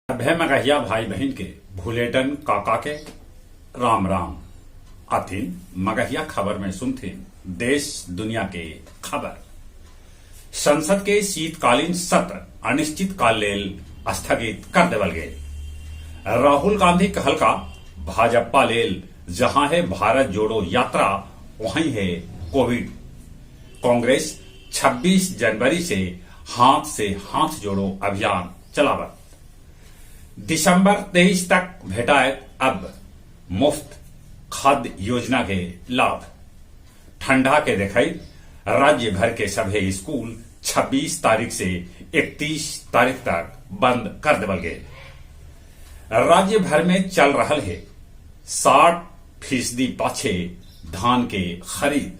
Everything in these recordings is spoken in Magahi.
सभे मगहिया भाई बहिन के भुलेटन काका के राम राम। अथिन मगहिया खबर में सुनथिन देश दुनिया के खबर। संसद के शीतकालीन सत्र अनिश्चित काल लेल स्थगित कर देवल गेल। राहुल गांधी कहलका भाजपा लेल जहां हे भारत जोड़ो यात्रा वहीं हे कोविड। कांग्रेस 26 जनवरी से हाथ से हाथ जोड़ो अभियान चलावत। दिसंबर 23 तक भेटाएत अब मुफ्त खाद्य योजना के लाभ। ठंडा के देखइत राज्य भर के सभे स्कूल 26 तारीख से 31 तारीख तक बंद कर देवल गेल। राज्य भर में चल रहल हे 60% पाछे धान के खरीद।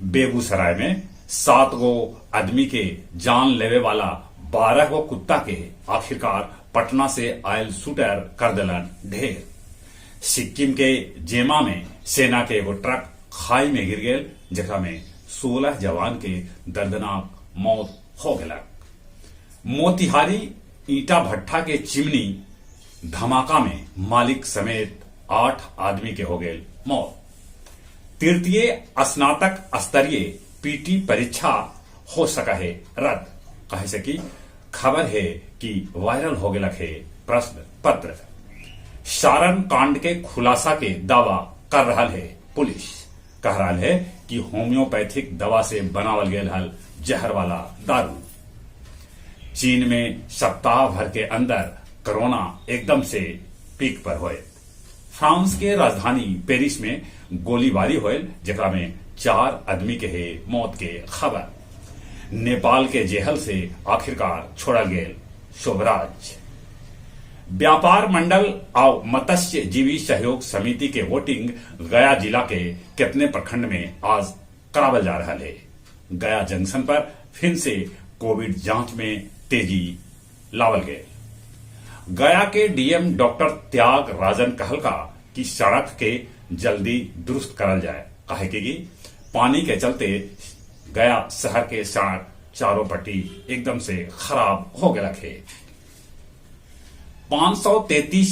बेगूसराय में 7 गो आदमी के जान लेवे वाला 12 गो कुत्ता के आखिरकार पटना से आयल शूटर कर देलन ढेर। सिक्किम के जेमा में सेना के एगो ट्रक खाई में गिर गेल, जेकरा में 16 जवान के दर्दनाक मौत हो गेलक। मोतिहारी ईंटा भट्ठा के चिमनी धमाका में मालिक समेत 8 आदमी के हो गेल मौत। तृतीय स्नातक स्तरीय पीटी परीक्षा हो सका है रद्द, कहे से कि खबर है कि वायरल हो गेलक है प्रश्न पत्र। सारण कांड के खुलासा के दावा कर रहा है पुलिस, कह रहा है कि होम्योपैथिक दवा से बनावल गेल हल जहर वाला दारू। चीन में सप्ताह भर के अंदर कोरोना एकदम से पीक पर होए। फ्रांस के राजधानी पेरिस में गोलीबारी होयल, जेकरा में 4 आदमी के है मौत के खबर। नेपाल के जेहल से आखिरकार छोड़ल गेल शोभराज। व्यापार मंडल और मत्स्य जीवी सहयोग समिति के वोटिंग गया जिला के कितने प्रखंड में आज करावल जा रहा है। गया जंक्शन पर फिर से कोविड जांच में तेजी लावल गए। गया के डीएम डॉक्टर त्याग राजन कहलका कि सड़क के जल्दी दुरुस्त करल जाए, काहे कि पानी के चलते गया शहर के सड़क चारों पट्टी एकदम से खराब हो गया है। 533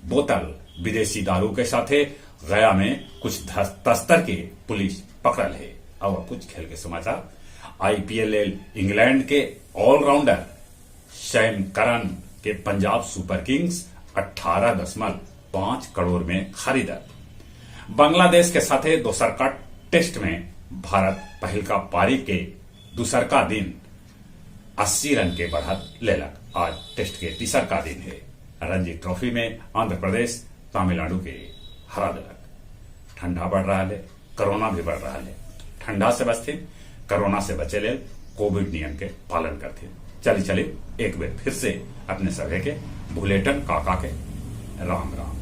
बोतल विदेशी दारू के साथे गया में कुछ तस्कर के पुलिस पकड़ल है। और कुछ खेल के समाचार। आईपीएल इंग्लैंड के ऑलराउंडर सैम करन के पंजाब सुपर किंग्स 18.5 करोड़ में खरीदल। बांग्लादेश के साथे दोसर का टेस्ट में भारत पहिलका पारी के दूसर का दिन 80 रन के बढ़त लेलक। आज टेस्ट के तीसर का दिन है। रणजी ट्रॉफी में आंध्र प्रदेश तमिलनाडु के हरा दिलक। ठंडा बढ़ रहा है, कोरोना भी बढ़ रहा है। ठंडा से बचते, कोरोना से बचे ले कोविड नियम के पालन करते। चली चली एक बार फिर से अपने सभे के भुलेटन काका के राम राम।